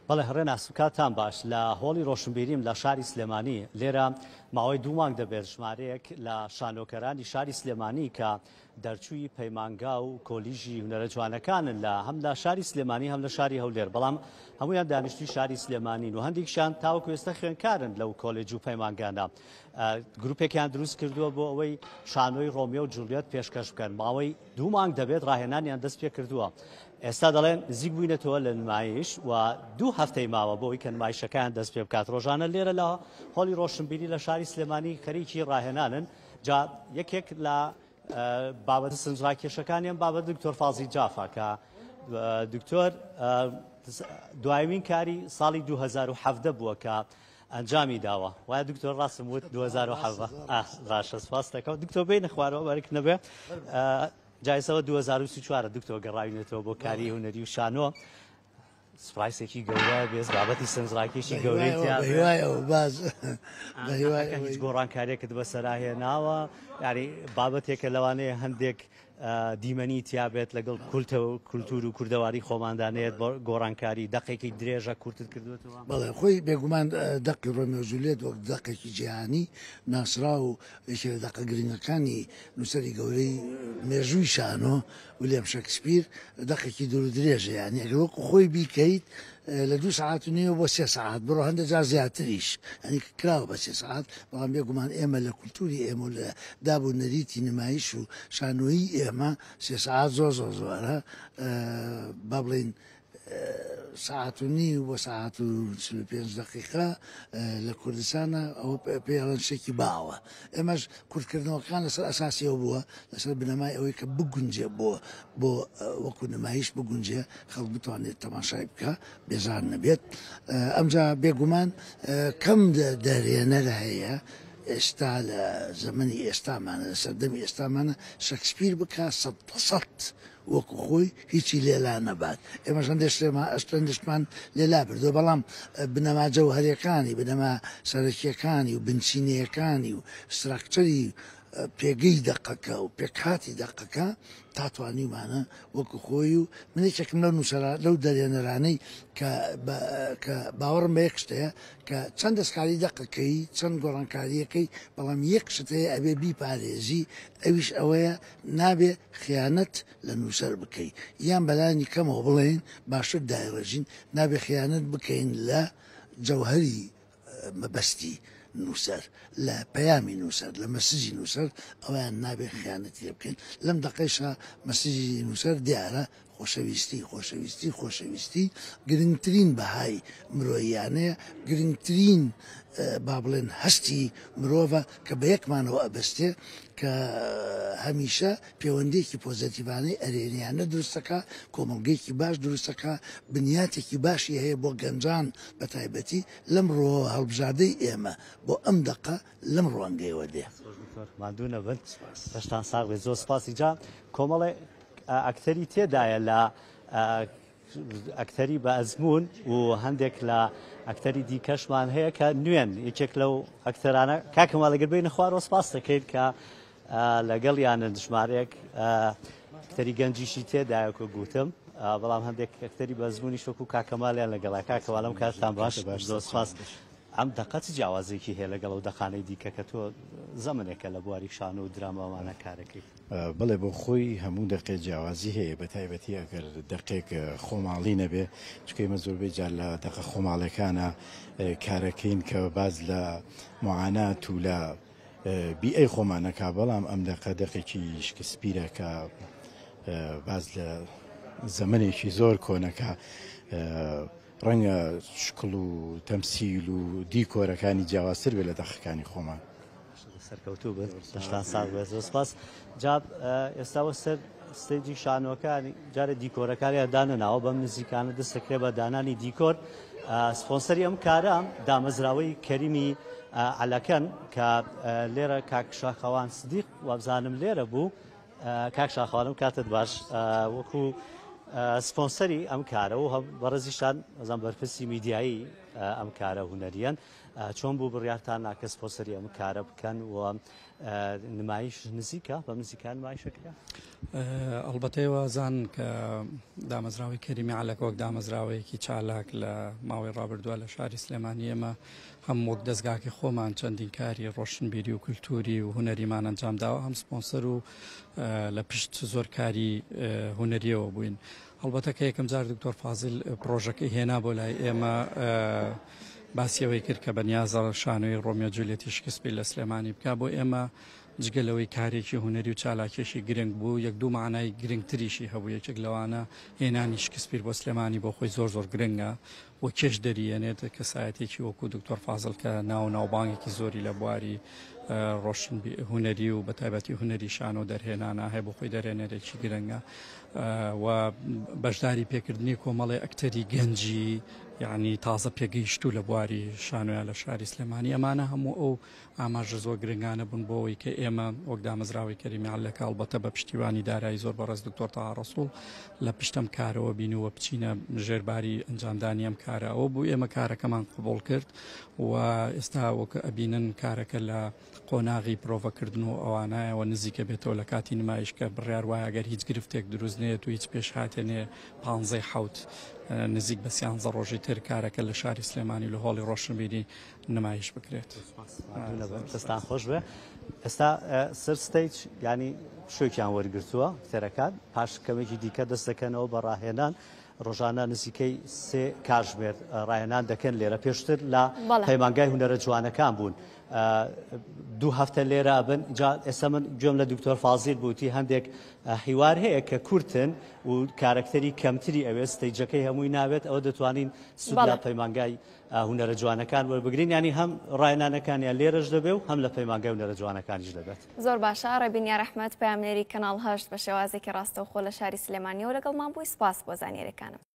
بەڵێ ڕێناس کاتتان باش. لە هۆڵی ڕۆشنبیریم لە شاری سلێمانی، لێرە ماوەی دوو مانگ دەبێت ژمارەیەک لە شانۆکەرانی شاری سلێمانی کە دەرچووی پەیمانگا و کۆلیژی هونەرە جوانەکانن لە هەم لە شاری سلێمانی هەم لە شاری هەولێر، بەڵام هەموویان دانیشتووی شاری سلێمانین و هەندێکیشیان تاوەکو ئێستا خوێندکارن لەو کۆلێج و پەیمانگانە. گروپێکیان دروست کردووە بۆ ئەوەی شانۆی ڕۆمیۆ و جولیەت پێشکەش بکەن. ماوەی دوو مانگ دەبێت ڕاهێنانیان دەست پێکردووە. ئێستا دەڵێن نزیک بووینەتەوە لە نمایش و دوو هەفتەی ماوە بۆ ئەوەی کە نمایشەکەیان دەست پێ بکات. ڕۆژانە لێرە لە هۆڵی ڕۆشنبیری لە شاری سلێمانی خەریکی ڕاهێنانن. جا یەکێک لە بابەتە سەرنجڕاکێشەکانی ئەم بابەت دکتۆر فازی جافە کە دکتۆر دوایین کاری ساڵی 2017 بووە کە ئەنجامی داوە. وایە دکتۆر ڕاستم وت 2017؟ باشە سپاس دەکەم دکتۆر. بینە خوارەوە بەرک نەبێ. جایسەوە 2024 دکتۆر گەڕاوینێتەوە بۆ کاری هونەری و شانۆ. سپرایسێکی گەورە بێز بابەتی سەرنجڕاکێشی گەورەی تیا باز هیچ گۆڕانکاریەکت بەسەرا هێناوە؟ یاری بابەتێکە لەوانەیە هەندێک دیمەنی تیابێت لەگەڵ کولتە و کولتور و کوردەواری خۆماندا نێت، بۆ گۆڕانکاری دەقێکی درێژە کورتت کردوێتەوە؟ بەڵێ خۆی بێگومان دەقی ڕۆمیۆ جولیەت وەک دەقێکی جیهانی ناسرا و یەکێ لە دەقە گرنگەکانی نووسەری گەورەی مێژووی شانۆ ولیەم شەکسپیر دەقێکی دوور و درێژە، یانی ئەگەر وەکو خۆی بیکەیت لە دوو سەعات و نیوە بۆ سێ سەعات بڕۆ، هەندێک جار زیاتریش، یانی کراوە بە سێ سەعات. بەڵام بێگومان ئێمە لە کولتوری ئێمە و لە داب و نەریتی نمایش و شانۆیی ئێمە سێ سەعات زۆر زۆر زۆرە، با بڵێین سەعات و نیو بۆ سەعات و 45 دقیقە لە کوردستانە ئەوە پێڵەن شتێکی باوە. ئێمەش کورتکردنەوەکان لەسەر ئەساسیەوە بووە، لەسەر بنەمای ئەوەی کە بگونجێ بۆ وەکو نمایش بگونجێ، خەڵک بتوانێت تەماشای بکە، بێزار نەبێت. ئەمجا بێگومان کەم دەرێنەر هەیە ئێستا لە زەمەنی ئێستامانە، لە سەردەمی ئێستامانە شەکسپیر بکە 100% وەکو خۆی هیچی لێلا نەبات. ئێمەش هەندێک شتێمان ئەشتەندشتمان لێلا بردووە، بەڵام بنەما جەوهەرەکانی، بنەما سەرەکیەکانی و بنچینەیەکانی و ستراکچەری پێگەی دەقەکە و پێکهاتی دەقەکە تا توانیومانە وەکو خۆی. و من یەکێکم لەو نووسەرا، لەو دەرێنەرانەی کە باوەڕم بە یەک شتەیە کە چەند دەستکاری دەقەکەی، چەند گۆڕانکاریەکەی، بەڵام یەک شت هەیە ئەبێ بیپارێزی، ئەویش ئەوەیە نابێ خیانەت لە نووسەر بکەی، یان بەلانی کەمەوە بڵێن باشتر دایڕێژین، نابێ خیانەت بکەین لە جەوهری مەبەستی نووسەر، لە پەیامی نووسەر، لە message ی نووسەر، ئەویان نابێ خیانەتی لێ بکەین. لەم دەقەیشا message ی نووسەر دیارە، خۆشەویستی، خۆشەویستی، خۆشەویستی گرنگترین بەهای مرۆییانەیە، گرنگترین با بڵێن هەستی مرۆڤە کە بە یەکمانەوە ئەبەستێ، کە هەمیشە پەیوەندیەکی پۆزەتیڤانەی ئەرێنیانە دروستەکە، کۆمەڵگەیەکی باش دروستەکە، بنیاتێکی باشی هەیە بۆ گەنجان بە تایبەتی. لەم ڕووەوە هەڵبژاردەی ئێمە بۆ ئەم دەقە لەم ڕوانگەیەوە دێ. ماندوو نەبن، لەشتان ساغ بێت، زۆر سپاسی. جا کۆمەڵێ ئەکتەری تێدایە لە ئەکتەری بە ئەزموون و هەندێک لە ئەکتەری دیکەشمان هەیە کە نوێن. یەکێک لەو ئەکتەرانە کاکەماڵ لەگەر بینە خوارەوە، سپاس دەکەین کە لەگەڵ یانن. ژمارەیەک ئەکتەری گەنجیشی تێدایە کە گوتم، بەڵام هەندێک ئەکتەری بە ئەزموونیش وەکو کاکەمالیان لەگەڵا. کاکەمالم کاتتان باش، زۆر سپاس. ئەم دەقە چ جیاوازێکی هەیە لەگەڵ ئەو دەقانەی دیکە کە تۆ زەمنێکە لە بواری شانۆ و دراماوانە کارەکەی؟ بەڵێ بۆ خۆی هەموو دەقێ جیاوازی هەیە، بە تایبەتی ئەگەر دەقێک خۆماڵی نەبێ، چونکە ئێمە زۆربەی جار لە دەقە خۆماڵەکانە کارەکەین کە باز لە معانات و لە بیئەی خۆمانەکە، بەڵام ئەم دەقە دەقێکی شکسپیرە کە باز لە زەمنێکی زۆر کۆنەکە، ڕەنگە شکڵ و تەمسیل و دیکۆرەکانی جیاوازتر بێت لە دەقەکانی خۆمان. سەرکەوتوو بن، دەستان ساغ بێت، زۆر سپاس. جا ئێستا سەر stage ی شانۆکانی جارێ دیکۆرەکانیان دانەناوە، بەم نزیکانە دەست دەکرێت بە دانانی دیکۆر. سپۆنسەری ئەم کارە دامەزراوەی کەریمی عەلەکەن کە لێرە کاک شاخەوان سدیق وابزانم لێرە بوو. کاک شاخەوانم کاتت باش، وەکو سپۆنسەری ئەم کارە و بەڕێزیشتان ئەزان بەرپرسی میدیایی. ئەم کارە هونەریەن. چۆن بوو بڕیارتان نا کە سپۆنسەری ئەم کارە بکەن و نمایش نزیکە بەم نزیکە نمایشەکرا؟ ئەڵبەتە ئێوە زان کە دامەزراوەی کەریمی عەلەک وەک دامەزراوەیەکی چالاک لە ماوەی ڕابردووە لە شاری سلێمانی ئێمە هەم وەک دەستگاکەی خۆمان چەندین کاری ڕۆشنبیری و کولتوری و هونەریمان ئەنجام داوە هەم سپۆنسەر و لە پشت زۆر کاری هونەریەوە بووین هەڵبەتە کە یەکەم جار دکتۆر فازیل پرۆژەکەی هێنا بۆ لای ئێمە باسی ئەوەی کرد کە بەنیازە شانۆی ڕۆمیۆ جولیەتی شکسپیر لە سلێمانی بکا بۆ ئێمە جگە لەوەی کارێکی هونەری و چالاکیەکی گرنگ بوو یەک دوو مەعنای گرنگتریشی هەبوو یەکێک لەوانە هێنانی شکسپیر بۆ سلێمانی بۆ خۆی زۆر زۆر گرنگە و کێش دەریێنێت کەسایەتێکی وەکو دکتۆر فازل کە ناو ناوبانگێکی زۆری لە بواری ڕۆشن هونەری و بەتایبەتی هونەری شانۆ دەرهێنانە هەیە بۆ خۆی دەرهێنەرێکی گرنگە و بەشداری پێکردنی کۆمەڵی ئەکتەری گەنجی یعنی تازە پێگەیشتوو لە بواری شانۆیا لە شاری سلێمانی ئەمانە هەموو ئەو ئاماژە زۆر گرنگانە بوون بۆ ئەوەی کە ئێمە وەک دامەزراوەی کەریمی عەلەکە ئەڵبەتە بە پشتیوانی دارایی زۆر بەڕێز دکتۆر تەها ڕەسوڵ لە پشت ئەم کارەوە بین و بچینە ژێرباری ئەنجامدانی ئەم کارە ئەوە بوو ئێمە کارەکەمان قبوڵ کرد و ئێستا وەک ئەبینن کارەکە لە قۆناغی پرۆڤەکردن و ئەوانایەوە نزیکە بێتەوە لە کاتی نمایش کە بڕیار وایە گەر هیچ گرفتێک دروست نێت و هیچ پێشهاتێ نێ پانزەی حەوت نزیک بە سیانزە ڕۆژی تر کارەکە لە شاری سلێمانی لە هۆڵی ڕۆشنبیری نمایش بکرێت. دەستان خۆش بێ. ئێستا سەر stage ینی پشووێکیان وەرگرتووە ئەکتەرەکان پاش کەمێکی دیکە دەست دەکەنەوە بە ڕاهێنان ڕۆژانە نزیکەی سێ کاژمێر ڕاهێنان دەکەن لێرە پێشتر لە پەیمانگای هونەرە جوانەکان بوون دوو هەفتە لێرە بن جا ئێستا من گوێم لە دکتۆر فازیل بووتی هەندێک حیوار هەیە کە کورتن و کارەکتەری کەمتری ئەوێت stage ەکەی هەمووی ناوێت ئەوە دەتوانین سوود لە پەیمانگای هونەرە جوانەکان وەربگرین یانی هەم ڕاهێنانەکانیان لێرەش دەبێ و هەم لە پەیمانگای هونەرە جوانەکانیش دەبێت. زۆر باشە ڕێبین یارئەحمەد پەیامنێری کەناڵ هەشت بە شێوازێکی ڕاستەوخۆ لە شاری سلێمانیەوە لەگەڵمان بووی سوپاس بۆ زانیاریەکانت.